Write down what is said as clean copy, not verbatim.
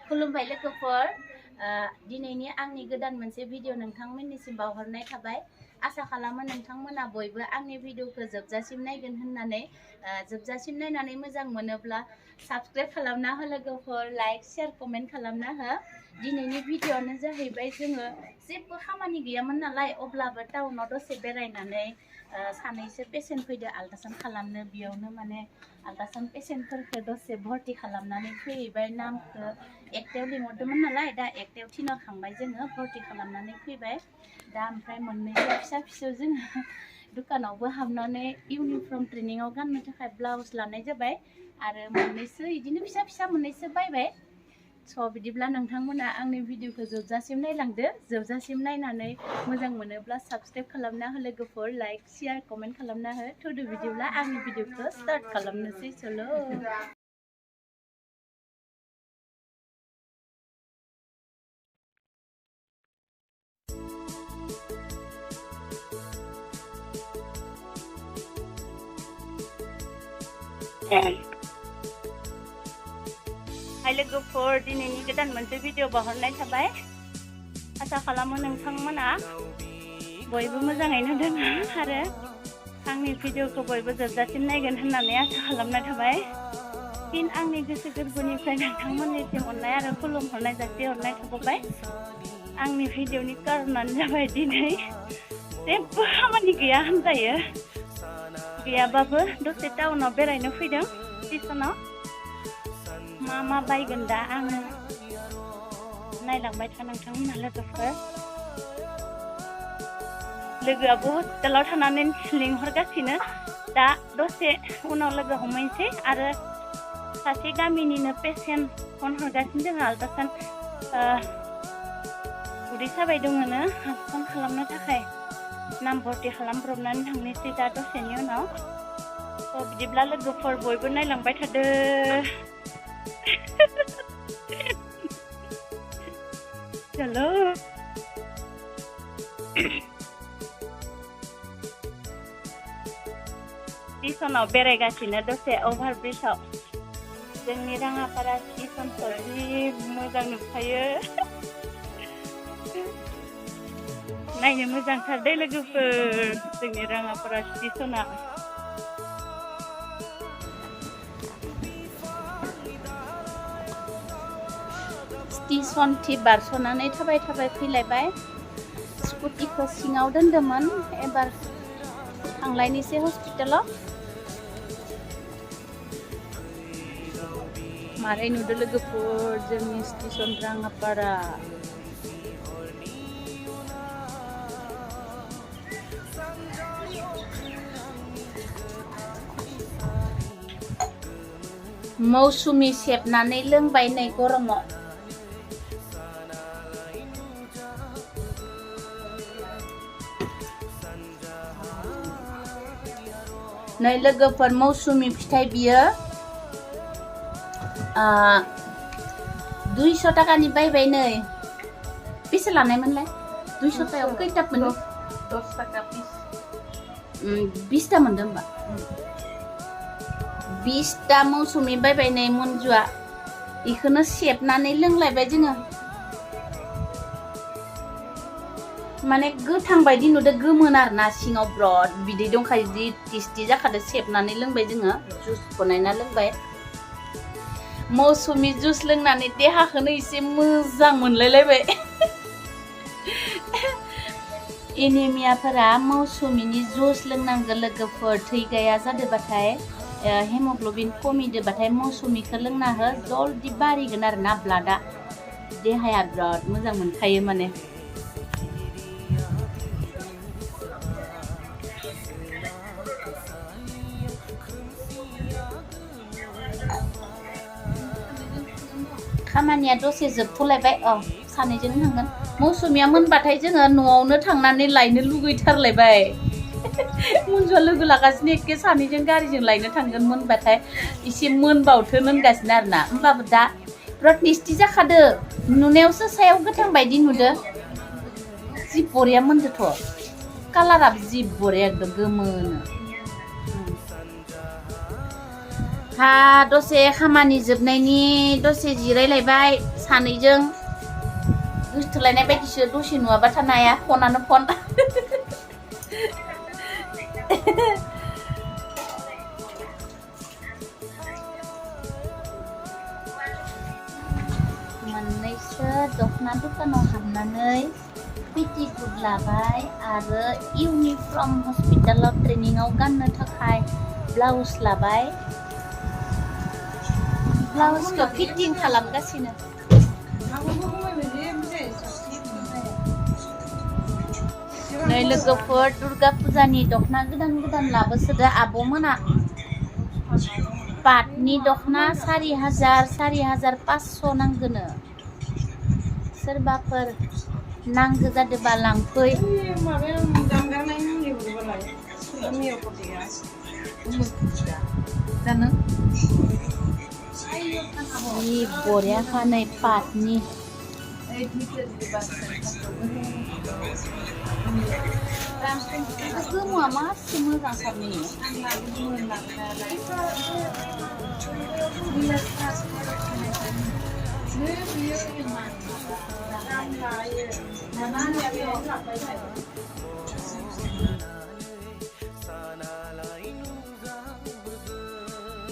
खुलुमबाय लोगोफोर दिनैनि आंनि गोदान मोनसे भिडिअ नोंथांमोननिसिम बावहरनाय थाबाय आसा खालामो नोंथांमोना बयबो आंनि भिडिअखौ जोबजासिम नायगोन होननानै जोबजासिम नायनानै मोजां मोनोब्ला साबस्क्राइब खालामना हो लोगोफोर लाइक शेयार कमेन्ट खालामना हो दिनैनि भिडिअआनो जाहैबाय जोङो जेबो खामानि गैयामोन नालाय अब्लाबो टाउनाव दसे बेरायनानै सानैसो पेसेन्ट फैदो आल्ट्रासाउन्ड खालामनो बेयावनो माने आल्ट्रासाउन्ड पेसेन्टफोरखौ दसे भर्ति खालामनानै फैबाय नामखौ एकटायाव लिंहरदोंमोन नालाय दा एकटायाव थिनहरखांबाय जोङो भर्ति खालामनानै फैबाय दा ओमफ्राय मोननैसो फिसा फिसौ जोङो दुकानावबो हाबनानै इउनिफर्म ट्रेनिंआव गाननो थाखाय ब्लाउस लानाय जाबाय आरो मोननैसो बिदिनो फिसा फिसा मोननैसो बायबाय स' बिदिब्ला नोंथांमोना आंनि भिडिअखौ जोबजासिम नायलांदो जोबजासिम नायनानै मोजां मोनोब्ला साबस्क्राइब खालामना हो लोगोफोर लाइक शेयार कमेन्ट खालामना हो थुदो बिदिब्ला आंनि भिडिअखौ स्टार्ट खालामनोसै चलो हाय लोगोफोर दिनैनि गोदान मोनसे भिडिअ बावहरनाय थाबाय आसा खालामो नोंथांमोना बयबो मोजाङैनो दङ आरो आंनि भिडिअखौ बयबो जोबजासिम नायगोन होननानै आसा खालामनाय थाबाय फिन आंनि गोसो गोरबोनिफ्राय नोंथांमोननिसिम अननाय आरो खुलुमहरनाय जासिहरनाय थाबाय आंनि भिडिअनि कारनानो जाबाय दिनै जेबो खामानि गैया होनजायो गैयाबाबो दसे टाउनाव बेरायनो फैदों स्टेसनाव मा बायगोन दा आङो नायलांबाय था नोंथांमोना लोगोफोर लोगोआबो हस्पिटालाव थानानै लिंहरगासिनो दा दसे उनाव लोगो हमहैनोसै आरो सासे गामिनिनो पेसेन्ट फन हरगासिनो दङ आल्ट्रासाउन्ड उदै साबाय दङनो आल्ट्रासाउन्ड खालामनो थाखाय नाम भर्ति खालामब्रबनानै थांनोसै दा दसेनि उनाव थ' बिदिब्ला लोगोफोर बयबो नायलांबाय थादो चलो स्टेसनाव बेरायगासिनो दसे अभार ब्रिजआव जोंनि राङापारा स्टेसनखौ जि मोजां नुखायो नायनो मोजांथार दे लोगोफोर जोंनि राङापारा स्टेसना स्टेसन थि बारस'नानै थाबाय थाबाय फैलायबाय स्कुटिखौ सिङाव दोन्दोंमोन एबार थांलायनोसै हस्पिटालाव मारै नुदों लोगोफोर जोंनि स्टेसन राङापारा मौसुमि सेबनानै लोंबाय नै गरमाव नै लोगोफोर मौसुमि फिथाइ बियो 200 टाकानि बायबाय नै बेसे लानायमोनलाय 200 टाकायाव खैथा मोनो 10 टाका पिस 20 टा मोनदों होमबा 20 टा मौसुमि बायबाय नै मन्जुआ इखौनो सेबनानै लोंलायबाय जोङो माने गोथां बायदि नुदों गोमोन आरो ना सिङाव ब्रड बिदै दंखायो जि टेस्टि जाखादो सेबनानै लोंबाय जोङो जुस बनायना लोंबाय मौसुमि जुस लोंनानै देहाखौनो एसे मोजां मोनलायलायबाय एनिमियाफोरा मौसुमिनि जुस लोंनांगौ लोगोफोर थै गैया जादोंबाथाय हेमोग्ल'बिन खमिदोंबाथाय मौसुमिखौ लोंना हो जल्दि बारिगोन आरो ना ब्लाडआ देहाया बिराद मोजां मोनखायो माने खामानिया दसे जोबथ'लायबाय सानैजों थांगोन मौसुमिया मोनबाथाय जोङो न'आवनो थांनानै लायनो लुगैथारलायबाय मन्जुआ लोगो लागासिनो एखे सानैजों गारिजों लायनो थांगोन मोनबाथाय एसे मोनबावथोन होनगासिनो आरो ना होमबाबो दा बिराद टेस्टि जाखादो नुनायावसो सायाव गोथां बायदि नुदो जि बरिया मोनदोथ' कालाराबो जि बरिया एकदम गोमोनो हा दसे खामानि जोबनायनि दसे जिरायलायबाय सानैजों गोसोथोलायनाय बायदिसो दसे नुवाबा थानो हाया फनानो फन मोननैसो दख'ना दुखानाव हाबनानै पेटिकुट लाबाय आरो इउनिफर्म हस्पिटालाव ट्रेनिंआव गाननो थाखाय ब्लाउस लाबाय ब्लाउसखौ फिटिं खालामगासिनो नै लोगोफोर दुर्गा फुजानि दख'ना गोदान गोदान लाबोसोदो आब'मोना पाटनि दख'ना 4,500 नांगोनो सोरबाफोर नांगो जादोबा लांफै जानो जि बरियाखा नै पाटनि गोमोआ मासे मोजांथारनि